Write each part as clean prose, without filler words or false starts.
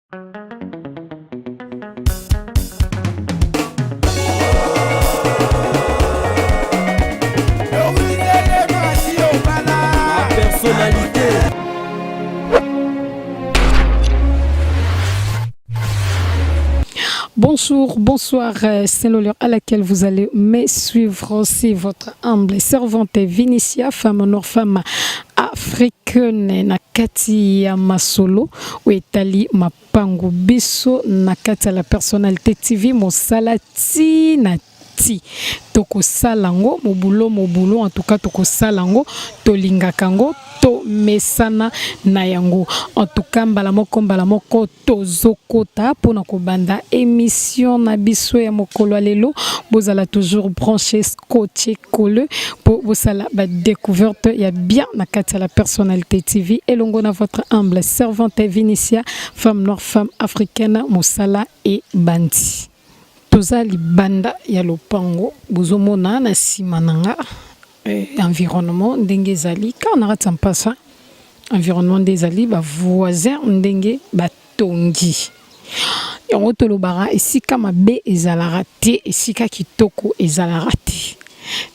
Personnalité. Bonjour, bonsoir, euh, c'est l'heure à laquelle vous allez me suivre. C'est votre humble servante Vinicia, femme noire, femme africaine, na kati ya masolo, oyo etali mapangu biso na kati ya la personnalité TV, mosala ti na ti tokosala yango mobulo mobulo, en tout cas tokosala yango, tolingaka yango, tomesana na yango. En tout cas, mbala moko mbala moko tozokota mpona kobanda émission na biso ya mokolo ya lelo. Bozala toujours branché, scotché, collé mpo bosala badécouverte ya bien na kati ya la personnalité TV elongo na votre humble servante Vinicia, femme noire, femme africaine. Mosala ebandi. Toza libanda ya lopango, bozomona na nsima na nga environnement ndenge ezali kaka na kati ya mpasa. Environnement nde ezali, bavoisin ndenge batongi yango. Tolobaka esika mabe ezalaka te, esika kitoko ezalaka te.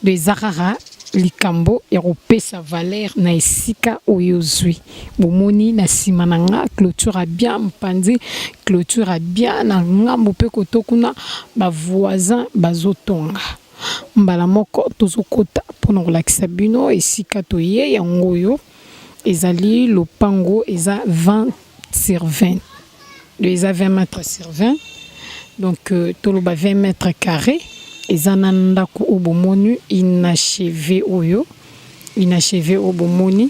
Do eza kaka likambo ya kopesa valeur na esika oyo ozwi. Bomoni na nsima na nga clôture ya bien, mopanzi clôture ya bien, na ngambo mpe koto kuna bavoisin bazotonga. Mbala moko tozokota mpona kolakisa bino esika toye. Yango oyo ezali lopango, eza 20 sur 20, donc eza 20 mètres sur 20, donc toloba 20 mètres carré. Eza na ndako oyo bomoni inachevé, oyo inachevé oyo bomoni.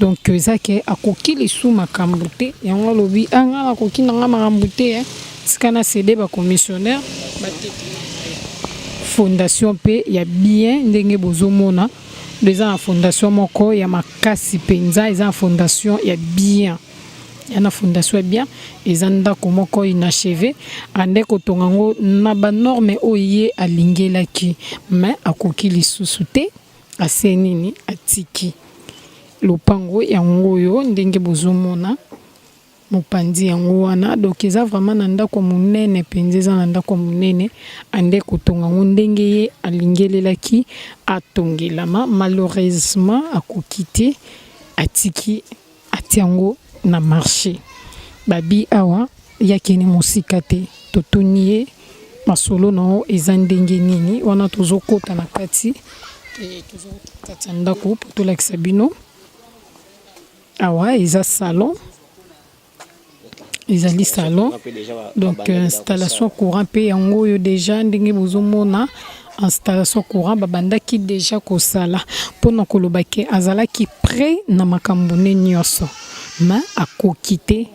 Donc eza ke akoki lisu makambo te, yango alobi: "Ah, nga nakoki nanga makambo te, tika na céder bacommissionnaire batekela ngai." Fondation mpe ya bien ndenge bozomona, do eza na fondation moko ya makasi mpenza, eza na fondation ya bien, ya na fondation ya bien. Eza ndako moko inachevé, ande kotonga yango na banorme oyo ye alingelaki, mais akoki lisusu te. Ase nini, atiki lopango yango oyo ndenge bozomona mopanzi yango wana. Donc eza vraiment na ndako monene mpenza, eza na ndako monene. Ande kotonga yango ndenge ye alingelelaki atongelama, malheureusement akoki te, atiki, atia yango na marché. Babi awa yakende mosika te, totuni ye masolo na yo eza ndenge nini. Wana tozokota na kati, tozokota kati ya ndako mpo tolakisa bino. Awa eza salon, ezali salon. Donc installation courant mpe yango oyo déjà ndenge bozomona, installation courant babandaki déjà kosala, mpona koloba ke azalaki prêt na makambo ne nyonso, ma akoki te,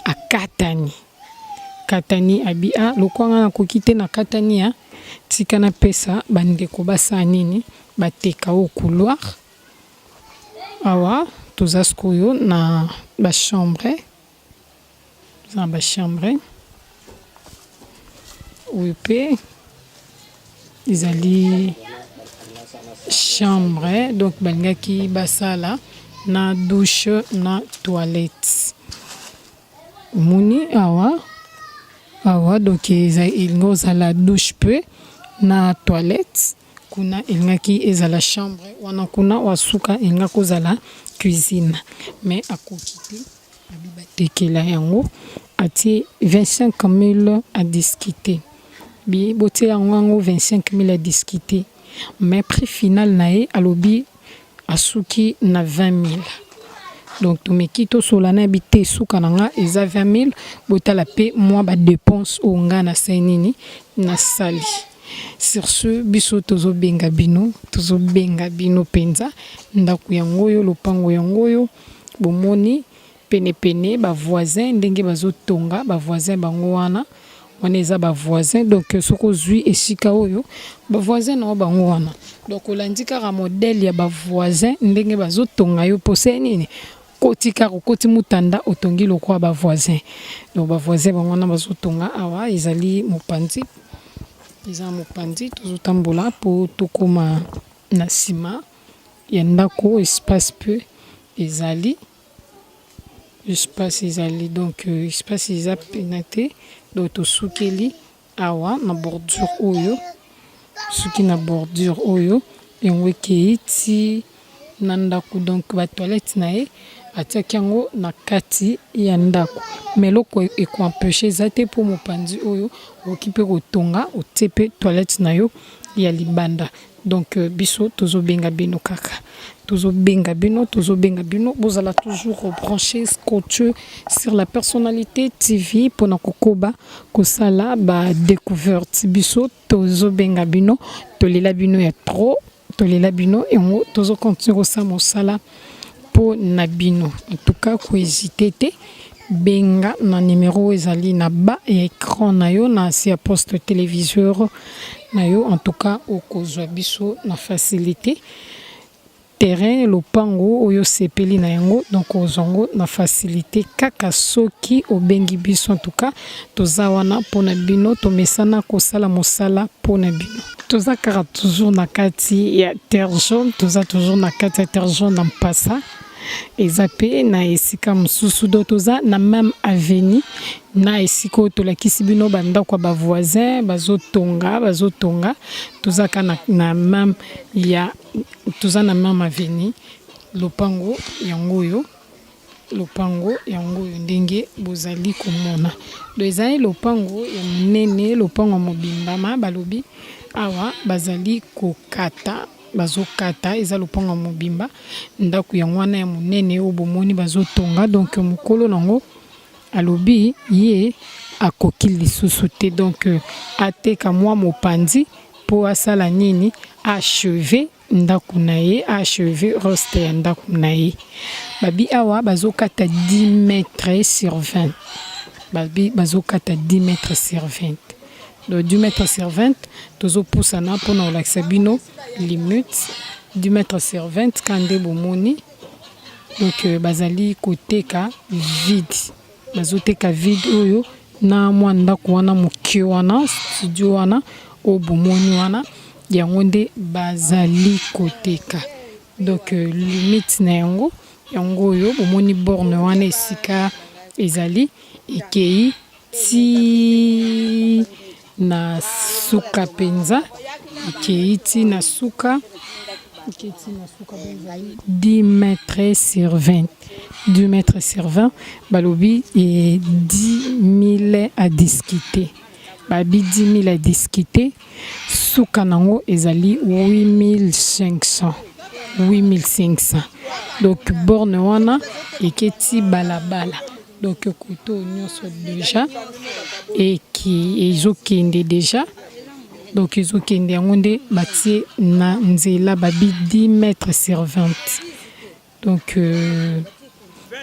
akatani katani. Abi: "A lokwanga nakoki te, nakatani ya tika napesa bandeko basala nini, bateka." Oyo couloir. Awa toza sikoyo na bachambre, toza na bachambre. Oyo mpe ezali chambre, donc balingaki basala na douche na toilette. Omoni awa, awa donc elingi ozala douche mpe na toilette. Kuna elingaki ezala chambre wana, kuna wasuka elingaki kozala cuisine, mais akoki te, abi batekela yango. Atie 25 000 à discuter. Bi botie yango yango 25 000 à discuter, mais prix final na ye alobi asuki na 20 000. Donc tomeki tosola na yebi te, suka na nga eza 20 000. Botala mpe mwa badépense oyo nga nasali nini, nasali. Sur ce, biso tozobenga bino, tozobenga bino mpenza. Ndako yango oyo, lopango yango oyo bomoni penepene, bavoisin ndenge bazotonga, bavoisin bango wana. Wana eza bavoisin. Donc soki ozwi esika oyo, bavoisin na yo bango wana. Donc olandi kaka modèle ya bavoisin ndenge bazotonga yo, mposa nini, koti kaka, okoti mutanda, otongi lokola bavoisin. Donc bavoisin bango wana bazotonga. Awa ezali mopanzi, eza mopanzi. Tozotambola mpo tokóma na nsima ya ndako, espace mpe ezali. Espace ezali donc espace eza pena te donc tosukeli awa na bordure oyo soki na bordure oyo yango ekeyi ti na ndako donc ba toilette na ye atiaki yango na kati ya ndako mais eloko eko empecher eza te po mopanzi oyo okoki pe kotonga otie pe toilette na yo ya libanda. Donc biso tozo benga bino kaka tozo benga bino tozo benga bino bozala toujours branche scotche sur la personnalité TV pona kokoba kosala ba découverte biso tozo benga bino tolela bino ya trop tolela bino yango tozo continuer kosala mosala po na bino en tout cas ko hésiter te benga na numero oyo ezali na bas ya ecran na yo na se ya poste televiseur na yo en tout cas okozwa biso na facilite terrain lopango oyo osepeli na yango donc okozwa yango na facilite kaka soki obengi biso en tout cas toza wana mpo na bino tomesana kosala mosala mpo na bino. Toza kaka toujours na kati ya terre jaune toza toujours na kati ya terre jaune na mpasa eza pe na esika mosusu donc toza na meme avenue na esika oyo tolakisi bino ba ndako ya ba voisin bazotonga bazotonga toza kaka na, na meme ya toza na meme avenue lopango yango oyo Lopango yango oyo ndenge bozali komona donc ezali lopango ya monene lopango ya mobimba ma balobi awa bazali kokata bazokata eza lopango ya mobimba ndako yango wana ya monene oyo bomoni bazotonga donc mokolo nango alobi ye akoki lisusu te donc ateka mwa mopanzi mpo asala nini acheve Ndaku na ye a acheve reste ya ndaku na ye babi awa bazokata 10 mètres sur 20 babi bazokata 10 mètres sur 20 donc 10 mètres sur 20 tozopusana mpona kolakisa bino limite 10 mètres sur 20 ka nde bomoni donc euh, bazali koteka vide Bazoteka vide oyo na mwa ndako wana moke wana studio wana oyo bomoni wana yango nde bazali koteka donc euh, limite na yango yango oyo bomoni borne wana esika ezali ekei ti na suka mpenza ekei ti na suka ekei ti na suka ezali 10 mètres sur 20 10 mètres sur 20 balobi e 10 000 à discuter babi 10 000 à discuter suka nango ezali 8500 8500 donc borne wana eketi balabala Donc kote oyo nyonso deja ezokende deja donc ezokende yango nde batie na nzela babi 10 mètres sur 20 donc euh,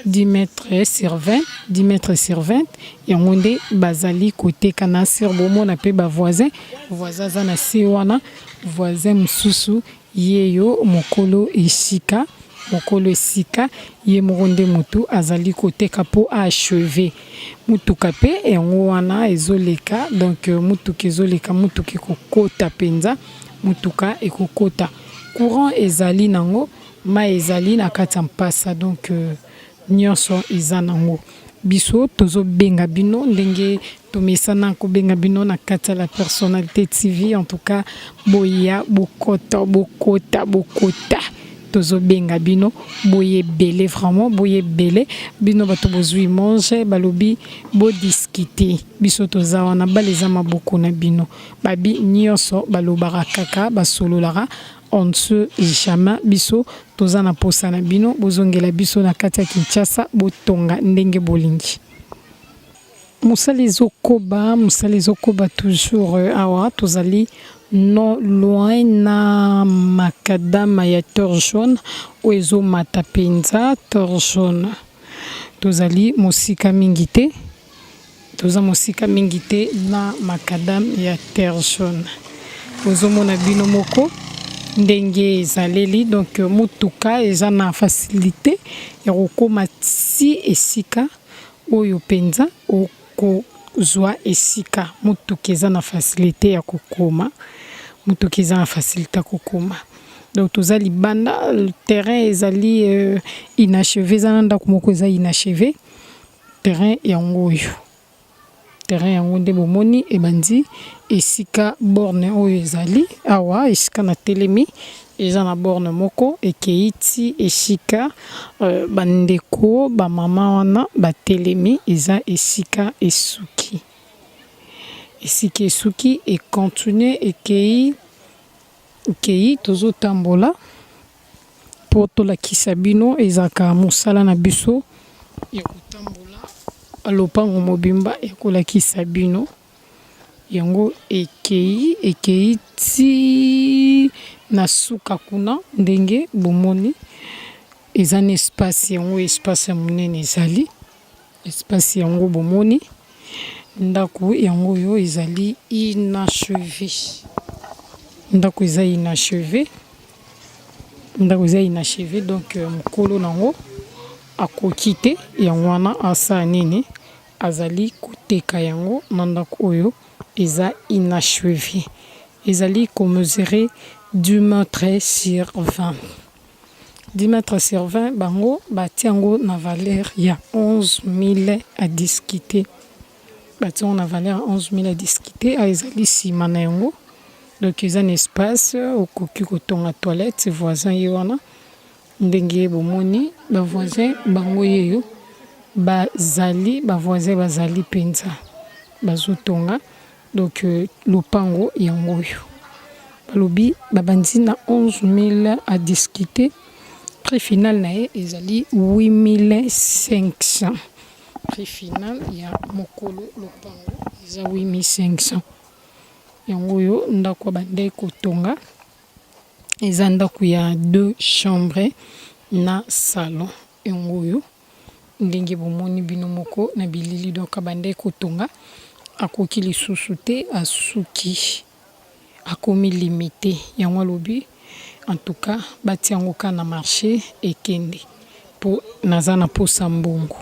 10 mètres sur 20 10 mètres sur 20 yango nde bazali koteka na sur bomona mpe bavoisin voisin aza na se wana voisin mosusu Ye yo mokolo esika, mokolo esika, ye moko nde mutu azali koteka po a achever. Mutuka pe yango wana ezoleka, donc mutuka ezoleka, mutuka ekokota penza, mutuka ekokota. Courant ezali nango, mayi ezali na kati ya mpasa donc Nionso eza nango. Biso tozo benga bino ndenge tomesana kobenga bino na kati ya la personnalite TV en tout cas boya bokota bokota bokota tozo benga bino boye ebele vraiment boye ebele bino bato bozui monge balobi bo discuter biso toza wana bale eza maboko na bino babi nionso balobaka kaka basololaka On ne sait jamais biso toza na posa na bino bozongela biso na kati ya Kinshasa botonga ndenge bolingi. Mosala ezokoba, mosala ezokoba toujours euh, awa tozali non loin na makadama ya Terre Jaune oyo ezomata mpenza Terre Jaune. Tozali mosika mingi te. Toza mosika mingi te na macadam ya terre jaune. Bozomona bino moko ndenge ezaleli donc motuka eza na facilite ya kokoma ti esika oyo mpenza okozwa esika motuka eza na facilite ya kokoma motuka eza na facilite ya kokoma donc toza libanda terrain ezali euh, inachevé eza na ndako moko eza inachevé. Terrain yango oyo. Terrain yango nde bomoni ebandi esika borne oyo ezali awa esika na telemi eza na borne moko ekeyi ti esika ba ndeko ba mama wana batelemi eza esika esuki. Esika esuki e continuer ekeyi ekeyi tozo tambola Po tolakisa bino ezalaka mosala na biso ya kotambola lopango mobimba ya kolakisa bino yango ekeyi ekeyi ti na suka kuna ndenge bomoni eza na espace yango espace ya monene ezali espace yango bomoni ndaku yango oyo ezali inacheve ndaku eza inacheve. Ndako eza inacheve donc mukolo nango akoki te yango wana asala nini azali koteka yango na ndako oyo eza inacheve ezali ko mesurer 10 metres sur 20 10 metres sur 20 bango batie yango na valeur ya 11000 à discuter batie yango na valeur ya 11000 à discuter awa ezali sima na yango. Donc eza na espace okoki kotonga toilette voisin ye wana ndenge bomoni ba voisin bango yeyo bazali ba voisin bazali penza bazotonga donc lopango yango oyo balobi babandi na 11000 à discuter prix final na ye ezali 8500 prix final ya mokolo lopango eza 8500. Yango oyo ndaku abandaki kotonga eza ndaku ya deux chambres na salon yango oyo ndenge bomoni bino moko na bilili donc abandaki kotonga akoki lisusu te asuki akomi limite yango alobi en tout cas batia yango kaka na marche ekende po naza na posa mbongo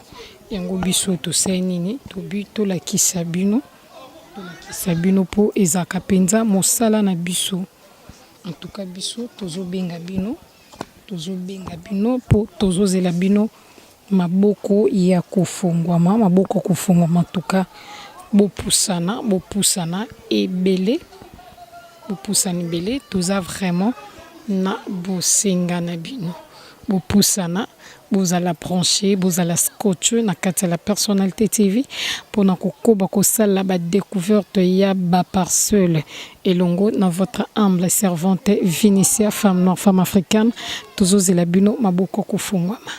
yango biso tosali nini tobi tolakisa bino. Tolakisa bino po ezalaka penza mosala na biso. En tout cas biso tozo benga bino, tozo benga bino po tozo zela bino maboko ya kofongwama, maboko ya kofongwama en tout cas bopusana, bopusana ebele, bopusana ebele toza vraiment na bosenga na bino. Bopusana. Bozala branche, bozala scotche na kati ya la personnalite TV pona kokoba kosala ba decouverte ya ba parcelles elongo na votre humble servante Vinicia femme noire femme africaine tozozela bino maboko kofungwama.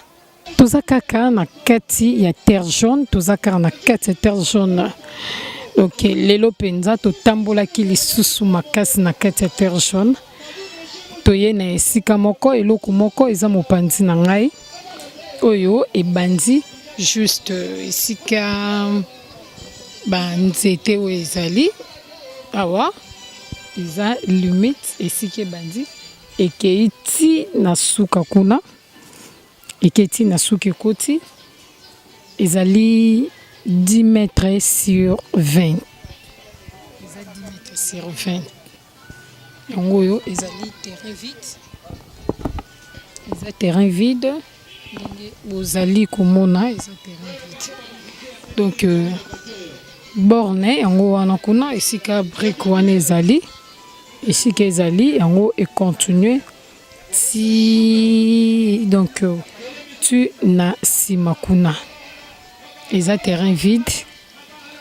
Toza kaka na kati ya terre jaune, toza kaka na kati ya terre jaune. Donc lelo penza totambolaki lisusu makasi na kati ya terre jaune. Toye na esika moko, eloko moko eza mopanzi na ngai oyo ebandi juste esika ba nzete oyo ezali awa eza limite esika ebandi ekei ti na suka kuna ekei ti na suka ekoti ezali 10 mètres sur 20 eza 10 mètres sur 20. Yango oyo ezali terrain vide, eza terrain vide ndenge bozali komona eza terrain vide donc borne yango wana kuna esika brique wana ezali esika ezali yango e continuer ti donc tu na nsima kuna eza terrain vide.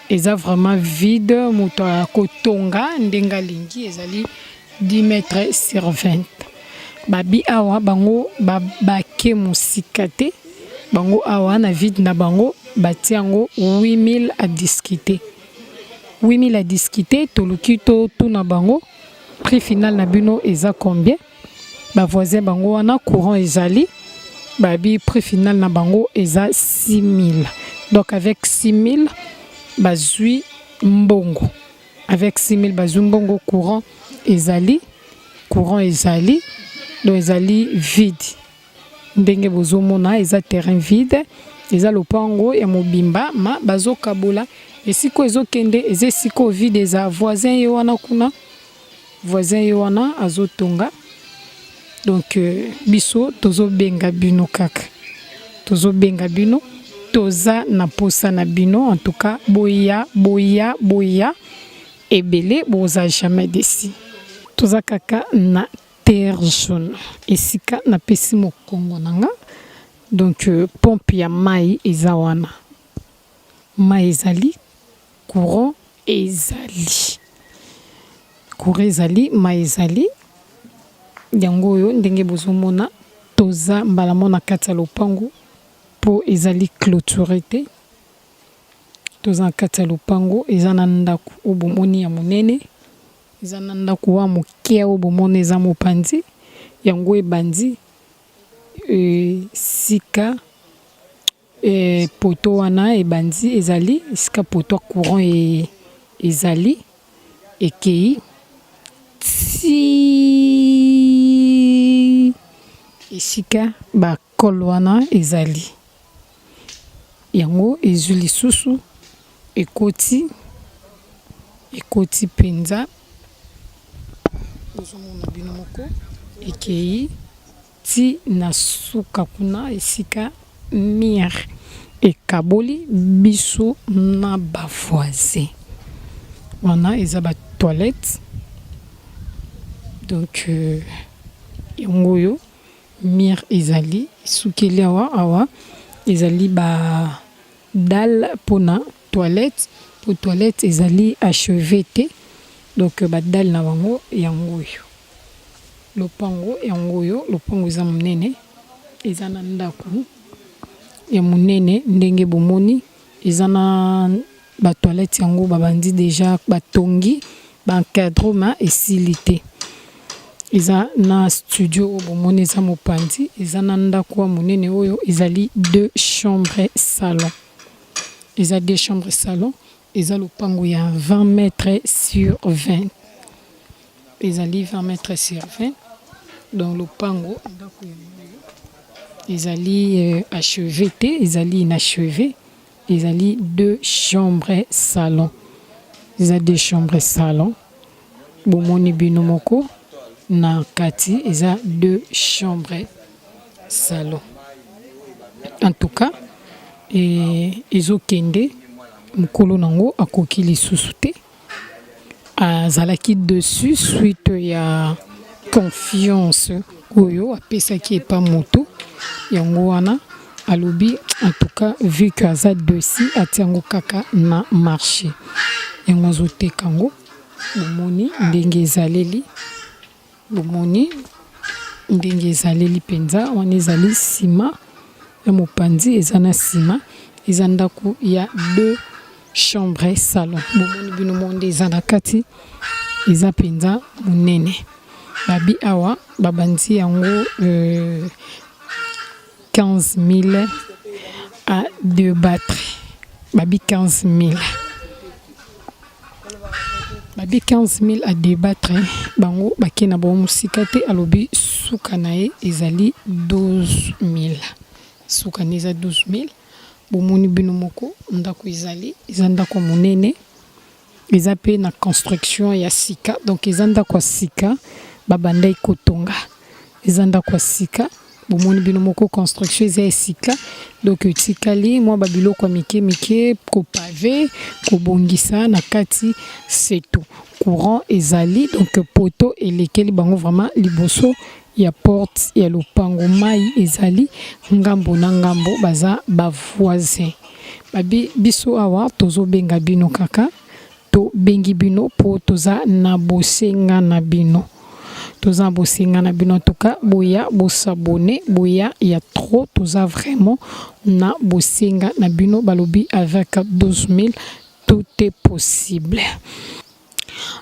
Eza vraiment vide moto akotonga ndenge alingi ezali 10 mètres sur 20 babi awa bango bake mosika te bango awa na vide na bango batie yango 8000 à discuter 8000 à discuter toluki totuna bango prix final na bino eza combien Ba voisins bango wana courant ezali babi prix final na bango eza 6000 donc avec 6000 bazui mbongo avec 6000 bazui mbongo courant ezali courant ezali donc ezali vide ndenge bozomona eza terrain vide eza lopango ya mobimba ma bazokabola esika ezokende eza esika oyo vide eza voisin ye wana kuna Voisin ye wana azo tonga donc biso tozo benga bino kaka tozo benga bino. Toza na posa na bino en tout cas boya boya boya ebele boza jamais desi. Toza kaka na terre jaune esika na pesi mokongo na nga donc pompe ya mayi eza wana mayi ezali courant ezali courant ezali mayi ezali yango oyo ndenge bozo mona toza mbala moko na kati ya lopango. Po ezali cloture te, toza na kati ya lopango eza na ndaku oyo bomoni ya munene, eza na ndaku wa moke oyo bomoni eza mopanzi, yango ebandi esika poto wana ebandi ezali esika poto ya courant ezali ekeyi ti esika ba Col wana ezali. Yango ezwi lisusu ekoti, ekoti penza, bozo mona bino moko, ekeyi ti na suka kuna esika mur ekaboli biso na ba voisins. Wana eza ba toilettes donc yango oyo. Mur ezali esukeli awa, awa ezali ba dalle pona toilette po toilette ezali acheve te donc ba dalle na bango yango oyo. Lopango yango oyo, lopango eza monene eza na ndaku ya monene ndenge bomoni eza na Ba toilettes yango ba bandi dejà ba tongi ba encadrement esili te eza na studio oyo bomoni eza mopanzi eza na ndaku ya monene oyo ezali deux chambres salon eza deux chambres salon eza lopango ya 20 mètres sur 20 ezali 20 mètres sur 20 donc lopango ndaku ezali achevé te ezali inachevé. Ezali deux chambres salon eza deux chambres salon bomoni bino moko na kati eza deux chambres salon en tout cas ezo kende mukolo nango akoki lisusu te. Azalaki deçu suite ya confiance oyo apesaki epa mutu yango wana alobi en tout cas vu que aza deçu atia yango kaka na marche yango azo teka yango bomoni ndenge ezaleli. Bomoni ndenge ezaleli penza, wana ezali sima ya mopanzi, eza na sima, eza ndaku ya deux chambres salon. Bomoni bino moko nde eza na kati, eza penza monene. Babi awa babandi yango 15000 à debattre, babi 15000. Babi 15000 à debattre bango bake na bango mosika te alobi suka na ye ezali 12000 suka na ye eza 12000 bomoni bino moko ndako ezali eza ndako ya monene eza pe na construction ya sika donc eza ndako ya sika babandaki kotonga eza ndako ya sika Bomoni bino moko construction eza ya sika donc etikali mwa ba biloko ya mike mike ko pave kobongisa na kati c'est tout. Courant ezali donc poto elekeli bango vraiment liboso ya porte ya lopango mayi ezali ngambo na ngambo baza ba voisins. Babi biso awa tozo benga bino kaka To bengi bino po toza na bosenga na bino. Toza na bosenga na bino en tout cas boya bo s'abonner boya ya trop toza vraiment na bosenga na bino balobi avec 12000 tout est possible.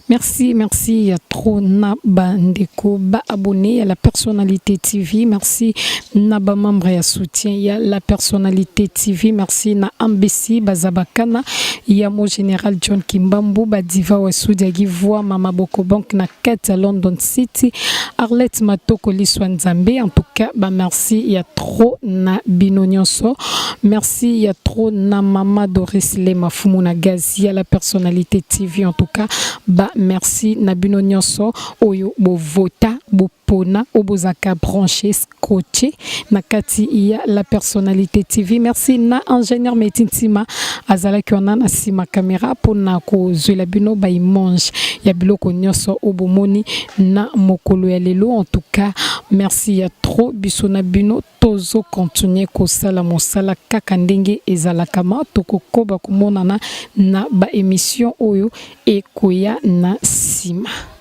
Merci, merci ya trop na ba ndeko ba abonné ya la personnalité TV. Merci na ba membre ya soutien ya la personnalité TV. Merci na Ambesi Bazabakana ya mo général John Kimbambu ba diva wa Sudi Givwa mama Boko Bank na kati ya London City Arlette Matoko Liswa Nzambe en tout cas ba merci ya trop na bino nyonso. Merci ya trop na mama Doris Lema Fumu na Gazi ya la personnalité TV en tout cas. Ba merci na bino nyonso oyo bovota, bopona, oyo bozalaka branché, scotché na kati ya La Personnalité TV. Merci na ingénieur Meti Ntima azalaki wana na nsima caméra mpona kozwela bino ba image ya biloko nyonso oyo bomoni na mokolo ya lelo. En tout cas, merci ya trop. Biso na bino tozo continuer kosala mosala kaka ndenge ezalaka. Ma tokokoba komonana na ba émission oyo ekoya na nsima.